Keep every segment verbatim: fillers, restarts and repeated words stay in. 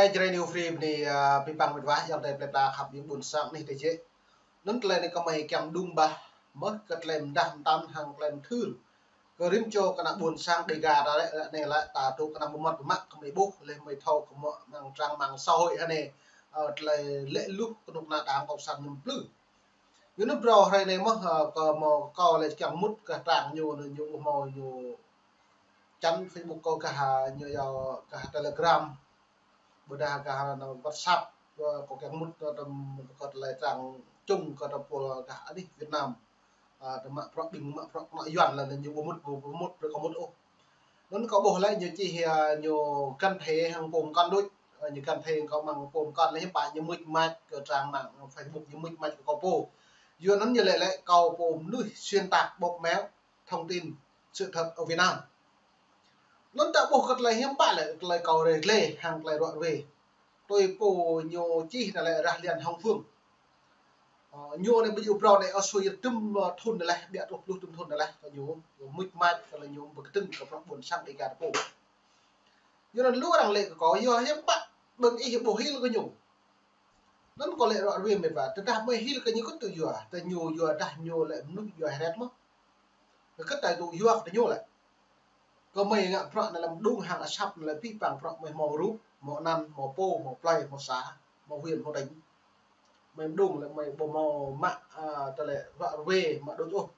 Jrai New Free bơni, a, pơpăng mĕt wa, ayŏng adơi plơi pla khăp ƀing ƀôn sang anih tơjĕ. Anŭn tơlơi anai kơmơi kiăng mơđung ƀah mơ̆ kơ tơlơi mơdah mơtam hăng tơlơi mơthưr. Kơ rĭm čô kơ ană ƀôn sang Dêga ta lĕ, anai lĕ ta tŭ kơ anăm mơmŏt mă kơmơi ƀuh, leh mơi thâo kơ mơ̆ amăng trang mạng xã hội hă anai, ơ, tơlơi lĕ luh kơnuk kơna Đảng Cộng sản ñu plư. Yua anŭn phrâo hrơi anai mơ̆, ơ, kâo mơ̆ kâo lĕ kiăng mŭt kơ trang ñu, ñu ƀu hmâo ñu čăn Facebook kâo kah, ñu yua kah Telegram. Ƀôdah kah anŭn WhatsApp, ơ, kâo kiăng mŭt, ơ, tơm kơ tơlơi trang chung kơ tơpul kah anih Việt Nam. Ơ, tơm mă prŏk ƀing mă prŏk mă Yuan lĕ ñu ƀu mŭt, ƀu, ƀu mŭt, ƀu kơ mŭt ôh. Anŭn kâo ƀuh lĕ ñu čih, ơ, ñu găn thẻ hăng pô mơkŏn đôč, ơ, ñu găn thẻ hăng kâo mơ̆ng pô mơkŏn lĕ hiư̆m pă ñu mŭt mă kơ trang mạng Facebook ñu mŭt mă kơ kâo pô. Yua anŭn ñu lĕ lĕ kâo pô mơnuih xuyên tạc bóp méo thông tin sự thật ở Việt Nam. Anŭn ta ƀuh kơ tơlơi hiư̆m pă lĕ tơlơi kâo rơglê hăng tơlơi ruă ruê. Tui pô ñu čih anai lĕ Rah Lian Hồng Phương. Ơ, ñu anai ƀu djơ̆ phrâo anai ơ sui rơdŭm, ơ, thŭn anai lĕ, ƀiă truh pluh rơdŭm thŭn anai lĕ, kơ ñu, ñu mŭt mă kơ lĕ ñu ƀu kơtơ̆ng kơ prŏk ƀôn sang Dêga ta pô. Yua anŭn lu arăng lĕ kơ kâo, yua hiư̆m pă ƀing ih ƀu hil kơ ñu. Anŭn kâo lĕ ruă ruê mĕt wa, tơdah mơi hil kơ ñu kơ tŭ yua, tơ ñu yua dah ñu lĕ mơnuih yua hret mơ̆. Kơ kơ tơlơi tŭ yua kơ ñu lĕ. Kơ mơi ngă prŏk anai lăm mơđung hăng asăp anai lĕ pơpăng prŏk mơi hmâo rup, hmâo anăn, hmâo pô, hmâo plơi, hmâo xã, hmâo huyện, hmâo tỉnh. Mơi mơđung lĕ mơi ƀu hmâo mă, ơ, tơlơi ruă ruê mă đôč ôh.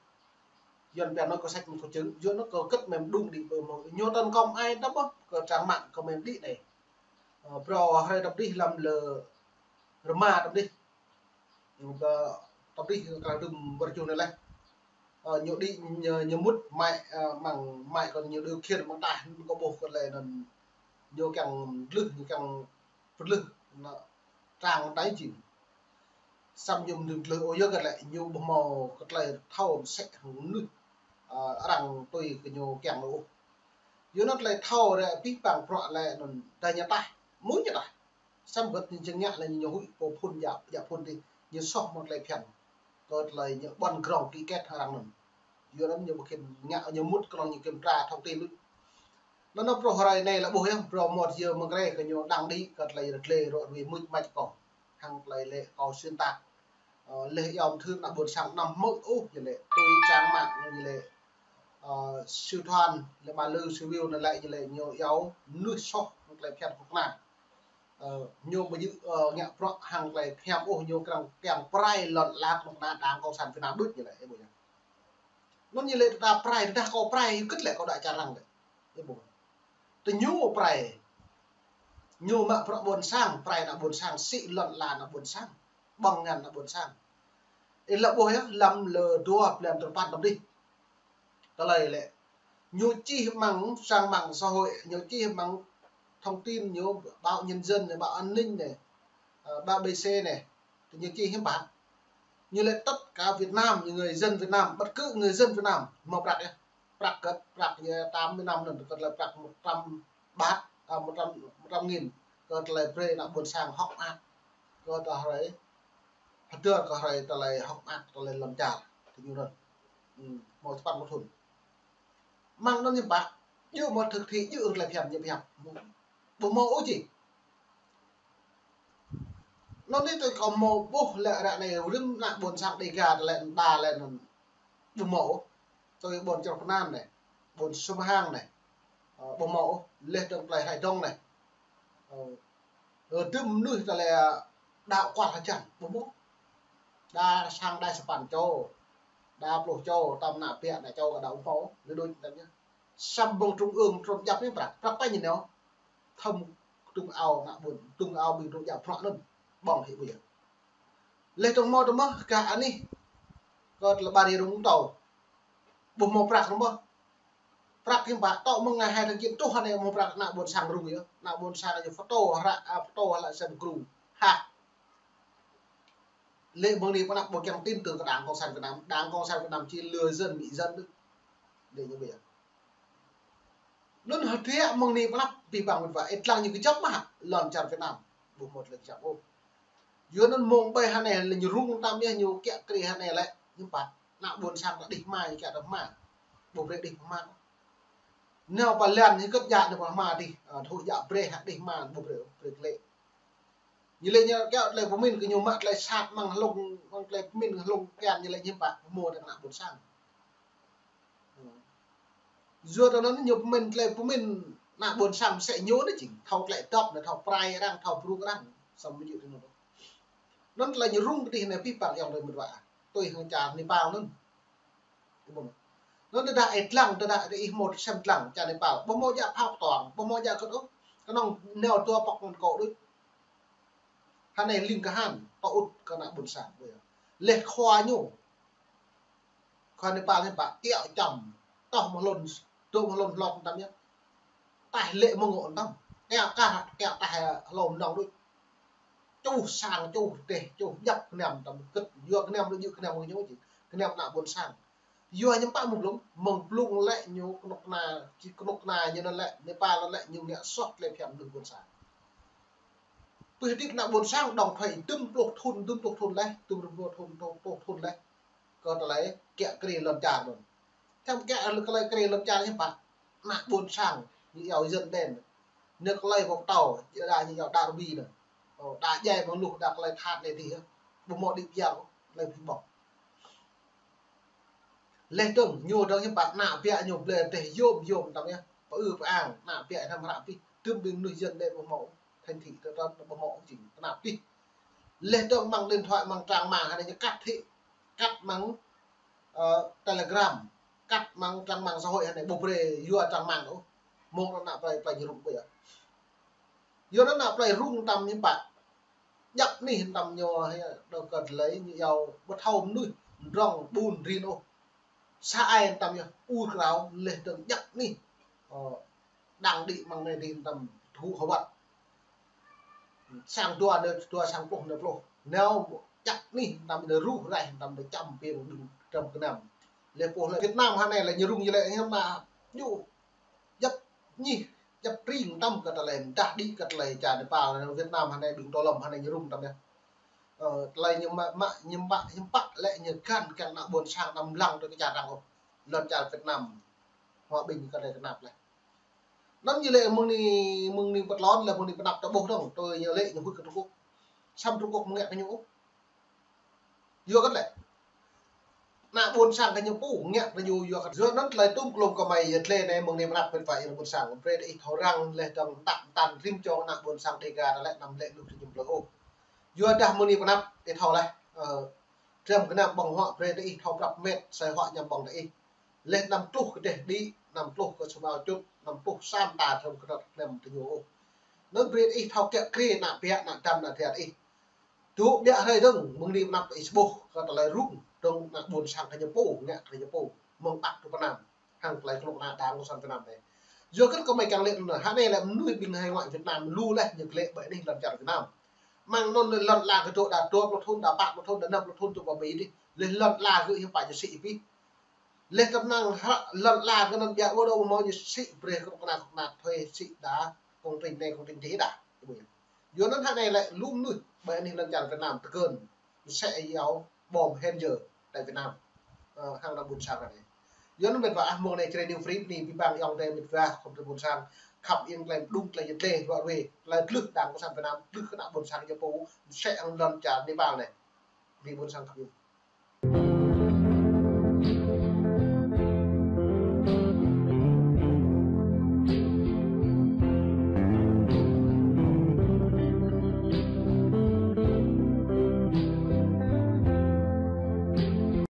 Yuan pia anŭn kơ sách mă kơ chứng, yua anŭn kơ kơ mơi mơđung đĭ ƀu hmâo. Ñu tấn công ai tơm mơ̆, kơ trang mạng kơ mơi đĭ anai. Ơ, phrâo hrơi tơm đih lăm lơ rơma tơm đih. Ƀơ tơm đih kơ rơdŭm ƀơi čun anai lĕ. Ơ, ñu đĭ, ñu, ñu mŭt mă, ơ, mơ̆ng mă kơ ñu điều khiển mơ̆ng tah, kâo ƀuh kơ lĕ anŭn ñu kiăng glưh, ñu kiăng pơglưh, anŭn trang tai jing. Samơ̆ ñu mơ̆n glưh ôh yua kơ lĕ ñu ƀu hmâo kơ tơlơi thâo mơsĕ hăng mơnuih, ơ, arăng tui kơ ñu kiăng ôh. Yua anŭn tơlơi thâo ră pơpăng prŏk lĕ anŭn ta ñu tah, mơ̆ ñu tah. Samơ̆ gơ̆t ñu čơngă lĕ ñu huĭ pô phŭn djă, djă phŭn dih, ñu soh mơ̆ tơlơi phiăn. Kơ tơlơi ñu ƀuăn grong ký kết hăng arăng anŭn. Yua anŭn ñu ƀu khĭn ngă ñu mŭt kơ anŭn ñu kiểm tra thông tin đôč. Anŭn anŭn phrâo hrơi anai lĕ ƀuh yơh, phrâo mơ̆t yơh mơ̆ng rê kơ ñu đăng đĭ kơ tơlơi rơglê ruă ruê mŭt mă kâo. Hăng tơlơi lĕ kâo xuyên tạc. Ơ, lĕ yom thưr ană ƀôn sang anăm hmư̆ ôh, ñu lĕ tui trang mạng ñu lĕ, ơ, Siu Thoan, lĕ Ba Lư, Siu Viu anai lĕ ñu lĕ ñu iâu mơnuih soh hăng tơlơi phiăn kơnuk kơna. Ơ, ñu ƀu djơ̆, ơ, ngă prŏk hăng tơlơi phiăn ôh, ñu krăng kiăng prai lŏn lan kơnuk kơna Đảng Cộng sản Việt Nam đôč ñu lĕ, ih ƀuh yơh. Anŭn ñu lĕ tơdah prai, tơdah kâo prai, kơ̆t lĕ kâo đa čar arăng lĕ. Ih ƀuh. Tơ ñu prai. Ñu mă prŏk ƀôn sang, prai ană ƀôn sang, sĭ lŏn lan ană ƀôn sang. Ƀơ̆ng ngăn ană ƀôn sang. Ih lăp ƀuh yơh, lăm lơ dua blan tơpăn tơm đih. Tơlơi lĕ. Ñu čih mơ̆ng trang mạng xã hội, ñu čih mơ̆ng thông tin, ñu báo Nhân Dân anai, báo An Ninh anai, ơ, báo B B C anai. Tơ ñu čih hiư̆m pă. Ñu lĕ tất cả Việt Nam, những người dân Việt Nam, bất cứ người dân Việt Nam, hmâo prăk yơh. Prăk gơ̆t, prăk ñu tám mươi năm anŭn, gơ̆t lĕ prăk một trăm baht, à, một trăm, một trăm nghìn. Gơ̆t tơlơi brơi ană ƀôn sang hŏk mơak. Gơ̆t tơlơi, hơdơr gơ̆t tơlơi hŏk mơak, tơlơi lŏn čar. Tơ ñu anŭn. Ư, hmâo tơpăn một thŭn. Mơ̆ng anŭn ñu ƀă, djơ̆ mơ̆ thực thi, djơ̆ tơlơi phiăn ñu pơhiăp. Ƀu hmâo ôh či. Anŭn anai tui kâo hmâo ƀuh lĕ ră anai rĭm ană ƀôn sang Dêga tơlơi đa lĕ anŭn ƀu hmâo ôh. Tui ƀôn Črŏk Pơnan anai, ƀôn Sum Hang anai. Ơ, ƀu hmâo ôh, leh dơ̆ng plơi Hră Dông anai. Ơ, ơ, rĭm mơnuih tơlơi, ơ, đaŏ kual hơjăn, ƀu hmâo. Đa sang đa sapăn čô, đa pluh čô, tơm ană ƀiă ană čô kơ đaŏ ƀu hmâo, lĕ đôč tơm yơh. Samơ̆ ƀơ̆ng trung ương trŭn djăp anai prăk, prăk pă ñu nao. Thâo mơ̆ tung ao ană ƀôn, tung ao ƀing dŏ djă prăk anŭn. Ƀơ̆ng hĭ ƀu yơh. Leh dơ̆ng hmâo tơmơ̆ kơ anih. Kơ tơlơi ƀar yơh rŭng tâo. Ƀu hmâo prăk tơmơ̆. Prăk hiư̆m pă tŏ mơ̆ng ngày hai tháng chín truh anai hmâo prăk ană ƀôn sang rŭng yơh. Ană ƀôn sang yơh pơtô hră, à, pơtô hră sem gru. Hă. Lĕ mơ̆ng anai pơ anăp ƀu kiăng tin tưởng kơ Đảng Cộng sản Việt Nam. Đảng Cộng sản Việt Nam chỉ lừa dân, mị dân thôi. Lĕ ñu ƀu yơh. Anŭn hơdră mơ̆ng anai pơ anăp pơpăng mĕt wa, ih lăng ñu kơjăp mơ̆ hă, lŏn čar Việt Nam. Ƀu hmâo tơlơi kơjăp ôh. Yua anŭn mơ̆ng ƀơi hă anai lĕ ñu rŭng tơm yơh, ñu kiă kriê hă anai lĕ, ñu pă. Ană ƀôn sang ta đih hmua, ñu kiă ta hmua. Ƀu brơi đih hmua. Nao pơ lŏn hĭ kơ̆t djă nao pơ hmua đih, ơ, thâo djă brơi hă đih hmua, ƀu brơi, brơi klĕ. Ñu lĕ ñu kiăng tơlơi pơmĭn kơ ñu mă tơlơi sat mơ̆ng hlung, mơ̆ng tơlơi pơmĭn hlung kiăng ñu lĕ ñu pă pơmô tơ ană ƀôn sang. Yua tơ anŭn ñu pơmĭn tơlơi pơmĭn ană ƀôn sang mơsĕ ñu anai jing. Thâo tơlơi dŏp anai, thâo prai arăng, thâo brŭng arăng. Samơ̆ ƀu djơ̆ tui anŭn. Anŭn tơlơi ñu rŭng kơdih anai pĭ păng ayŏng adơi met wa. Tui hăng čar Nepal anŭn. Anŭn tơdah ih lăng, tơdah ih hmâo sem lăng čar Nepal. Ƀu hmâo djă phao kơtuang, ƀu hmâo djă kơt ôh. Kơnơ̆ng nao dua pŏk ngăn kô̆ đôč. Hơnai ling kahan, pơŭt kơ ană ƀôn sang. Leh khua ñu. Khua Nepal ñu pă kiăng čăm. Tŏh mơ̆ hlŭn, dŏ mơ̆ hlŭn hlŏt tăm yơh. Taih lĕ mơ̆ng ôh tăm. Kiăng kah, kiăng taih hlŏm nong đôč. Čuh sang, čuh rơdêh, čuh djăp gơnam tăm kơt. Yua gơnam đôč, yua gơnam mơ̆ng ñu či. Gơnam ană ƀôn sang. Yua ñu pă mơ̆ng blung, mơ̆ng blung lĕ ñu kơnuk kơna, či kơnuk kơna ñu anŭn lĕ, Nepal anŭn lĕ ñu ngă soh tơlơi phiăn mơnuih ƀôn sang. Pơ hơdip ană ƀôn sang dŏng thuê dŭm pluh thŭn, dŭm pluh thŭn leh, dŭm pluh thŭn, dŭm pluh thŭn leh. Kơ tơlơi kiăng krê lŏn čar anŭn. Thăm kiăng tơlơi krê lŏn čar ñu pă. Ană ƀôn sang, ñu iâu dân đen. Ñu tơlơi pơtâo, đa ñu iâu đa rơbi anŭn. Ơ, đa djai mơnuih đa tơlơi tha anai dih. Ƀu hmâo đĭ biar, tơlơi phi ƀŏk. Leh dơ̆ng, ñu dơ̆ng ñu pă ană biă ñu blơi teh yôm yôm tăm yơh. Pơ ư pơ ang, ană biă năm hră pih. Dŭm ƀing mơnuih dân đen ƀu hmâo. Thành thị tơ tơ ƀu hmâo jing, tơnap pih. Leh dơ̆ng mơ̆ng điện thoại, mơ̆ng trang mạng hơnai ñu cắt hĭ. Cắt mơ̆ng, ơ, Telegram. Cắt mơ̆ng trang mạng xã hội hơnai ƀu brơi yua trang mạng ôh. Mơ̆ng anŭn ană plei, plei ñu rŭng ƀơi. Yua anŭn ană plei rŭng tăm ñu pă. Djăp anih tăm ñu hă, dŏ kơ tơlơi ñu iâu ƀu thâo mơnuih, drŏng ƀun rin ôh. Sa ai tăm ñu ur krao leh dơ̆ng djăp anih. Ơ, đang đĭ mơ̆ng anai đĭ tăm thu hơwăt. Sang dua anai, dua sang pluh anai pluh. Nao djăp anih tăm anai ruh raih tăm anai čăm pĭ ƀing tăm gơnam. Leh pô lĕ Việt Nam hơnai lĕ ñu rŭng ñu lĕ hiam mă ñu djăp anih, djăp tring tăm kơ tơlơi, dah đĭ kơ tơlơi čar Nepal, Việt Nam hơnai ƀing tô lŏm hơnai ñu rŭng tăm yơh. Ơ, tơlơi ñu mă, mă, ñu mă, ñu pă lĕ ñu găn kiăng ană ƀôn sang tăm lăng tui kơ čar arăng ôh. Lŏn čar Việt Nam, hòa bình kơ tơlơi tơnap leh. Anŭn ñu lĕ mơ̆ng anai, mơ̆ng anai pơtlon lĕ mơ̆ng anai pơnăp tơ ƀuh dơ̆ng, tui ñu lĕ ñu huĭ kơ Trung Quốc. Samơ̆ Trung Quốc mơ̆ ngă kơ ñu ôh. Yua kơ lĕ. Ană ƀôn sang kơ ñu pô, ngă kơ ñu yua kơ. Yua anŭn tơlơi tŭm klôm kơ mơi, yua tơlơi anai mơ̆ng anai pơnăp pơt pă yua ană ƀôn sang. Brơi tơ ih thâo răng leh dơ̆ng tăk tăn rĭm čô ană ƀôn sang Dega tơlơi anăm lĕ luh tơ jum plơi ôh. Yua dah mơ̆ng anai pơnăp, ih thâo leh. Ơ, tram gơnam ƀơ̆ng huă brơi tơ ih thâo prăp met, sai huă ñăm ƀơ̆ng tơ ih. Leh năm pluh kơ teh đĭ, năm pluh kơ sumao čut, năm pluh sam ta tram kơ tram tơ ñu ôh. Anŭn brơi tơ ih thâo kiăng krê ană biă, ană dăm, ană triat ih. Dŏ biă hrơi dơ̆ng, mơ̆ng anai pơnăp ih sơboh, kơ tơlơi rŭng, dơ̆ng ană ƀôn sang kơ ñu pô, ngă kơ ñu pô, mơ̆ng Bắc truh pơ Nam, hăng tơlơi kơnuk kơna Đảng Cộng sản Việt Nam anai. Yua kơ kơ mơi kiăng lĕ anŭn, hơnai lĕ mơnuih ƀing hải ngoại Việt Nam lu leh ñu lĕ ƀơi anih lŏn čar Việt Nam. Mơ̆ng anŭn lĕ lŏn ala kơ dŏ đa dua pluh thŭn, đa pă pluh thŭn, đa năm pluh thŭn, dŏ ƀơi ƀơi dih. Leh lŏn ala kơ hiư̆m pă ñu sĭ pĭ. Leh tơm năng hră lŏn ala kơ anŭn biă ƀu dŏ ƀu hmâo ñu sĭ brơi kơnuk kơna kơnuk kơna thuê sĭ đa công trình anai công trình dih đa. Yua anŭn hơnai lĕ lu mơnuih ƀơi anih lŏn čar Việt Nam tơkơn. Mơsĕ iâu bom Hellfire tại Việt Nam. Ơ, hăng ană ƀôn sang anai. Yua anŭn met wa ah mơ̆ng anai Jrai New Free anai pĭ păng ayŏng adơi met wa khŏm tơ ƀôn sang khăp iêng tơlơi mơđung tơlơi yơh tơlơi ruă ruê. Tơlơi glưh Đảng Cộng sản Việt Nam, glưh kơ ană ƀôn sang ñu pô, mơsĕ hăng lŏn čar Nepal anai. Anai ƀôn sang khăp iêng.